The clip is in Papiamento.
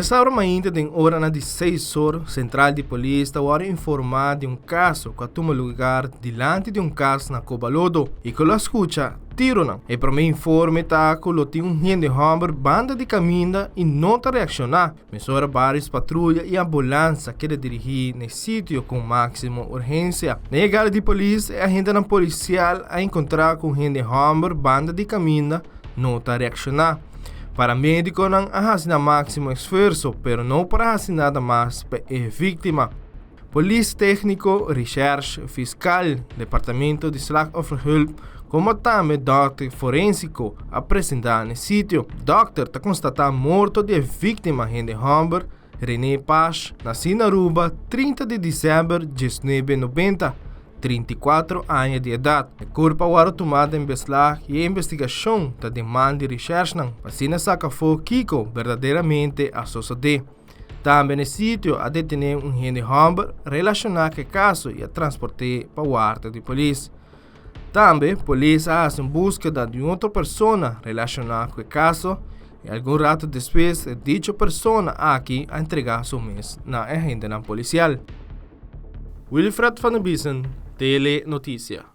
Djasabra mainta den oranan di seis or, sentral di polis ta wòrdu informá di un kaso ku a tuma lugar dilanti di un kas na Kobalodo i ku lo a skucha tironan. E promé informe ta ku lo tin un hende hòmber banda di kaminda i no ta reakshoná. Mesora vários patruya i ambulansa keda dirigí na e sitio ku máksimo urgensia. Na yegada di polis, e agentenan polisial a enkontrá ku un hende hòmber banda di kaminda no ta reakshoná. Paramedikonan a hasi nan máksimo esfuerso, pero no por a hasi nada mas pa e víktima. Polis tékniko, reshèrsh, fiskal, departamento di slachtofferhulp komo tambe dòkter forensiko a presentá na e sitio. Dòkter ta konstatá morto di e víktima hende hòmber René Pash, nasí na Aruba 30 di desèmber 1990, 34 aña di edat. E kurpa a wòrdu tumá den beslag i e investigashon ta den man di reshèrshnan pa asina saka afó kiko berdaderamente a sosodé. Tambe na e sitio a detené un hende hòmber relashoná ku e kaso i a transport'é pa warda di polis. Tambe polis a hasi un búskeda di un otro persona relashoná ku e kaso i algun ratu despues e dicho persona aki a entregá su mes na e agentenan polisial. Wilfred van der Biesen, Tele Noticia.